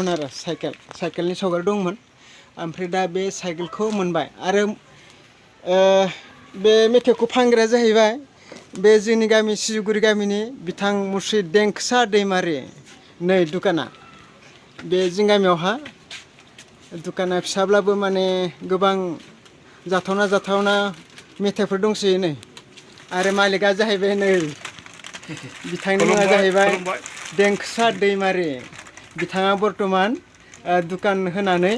आरो साइकेलनि सावगारि दंमोन ओमफ्राय दा बे साइकेलखौ मोनबाय आरो बे मेथाइखौ फानग्राया जाहैबाय बे जोंनि गामि सिजुगुरि गामिनि बिथां मुस्रि देंखोसा दैमारि नै दुकाना बे जों गामियावहा दुकाना फिसाब्लाबो माने गोबां जाथावना मेथाइफोर दंसोयो नै आरो मालिकआ जाहैबाय नै बिथांनि मुङा जाहैबाय देंखोसा दैमारि बिथाङा बर्तमान दुकान होनानै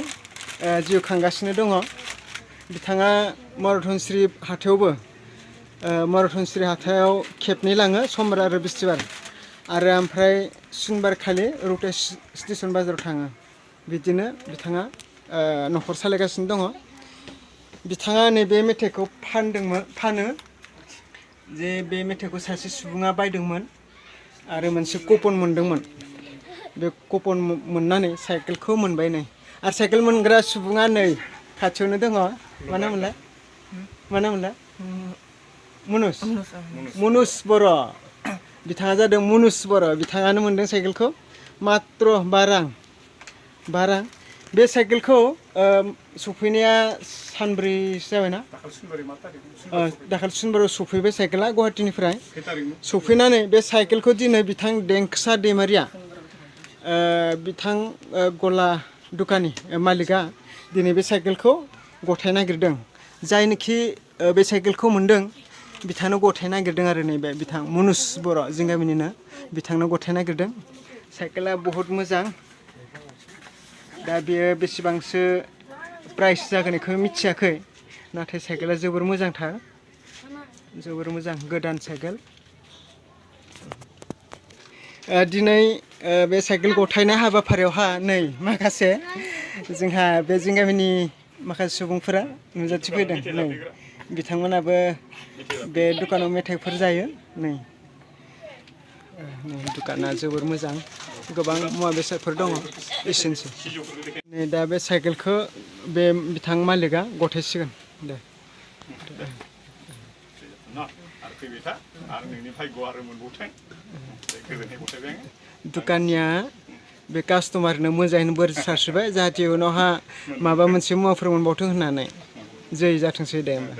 जिउ खांगासिनो दङ बिथाङा मराथनस्रि हाथायावबो मराथनस्रि हाथायाव खेबनै लाङो समबार आरो बिस्थिबार आरो ओमफ्राय सुनिबार खालि रौता स्टेसन बाजाराव थाङो बिदिनो बिथाङा न'खर सालायगासिनो दङ बिथाङा नैबे मेथाइखौ फानो जे बे मेथाइखौ सासे सुबुङा बायदोंमोन आरो मोनसे कुपन मोनदोंमोन बे कुपन मोननानै साइकेलखौ मोनबाय नै आरो साइकेल मोनग्रा सुबुङा नै खाथियावनो दङ मा नाममोनलाय मुनुस बर' बिथाङा जादों मुनुस बर' बिथाङानो मोनदों साइकेलखौ मात्र 12 रां बे साइकेलखौ सफैनाया सानब्रैसो जाबायना दाखालि सुनिबाराव सफैबाय साइकेला गुवाहाटीनिफ्राय सफैनानै बे साइकेलखौ दिनै बिथां देंखोसा दैमारिया बिथां गला दुकाननि मालिकआ दिनै बे साइकेलखौ गथायनो नागिरदों जायनोखि बे साइकेलखौ मोनदों बिथांनो गथायनो नागिरदों आरो नैबे बिथां मुनुस बर' जों गामिनिनो बिथांनो गथायनो नागिरदों साइकेला बहुत मोजां दा बेयो बेसेबांसो प्राइस जागोन बेखौ मिथियाखै नाथाय साइकेला जोबोर मोजांथार जोबोर मोजां गोदान साइकेल दिनै बे साइकेल गथायनाय हाबाफारियावहा नै माखासे जोंहा बे जों गामिनि माखासे सुबुंफोरा नुजाथिफैदों नै बिथांमोनाबो बे दुकानाव मेथाइफोर जायो नै दुकाना जोबोर मोजां गोबां मुवा बेसादफोर दङ एसेनोसै नै दा बे साइकेलखौ बे बिथां मालिकआ गथायसिगोन दे दुकाननिया बे कास्टमारनो मोजाङैनो बोर सारस्रिबाय जाहाथे उनावहा माबा मोनसे मुवाफोर मोनबावथों होननानै जै जाथोंसै दे होमबा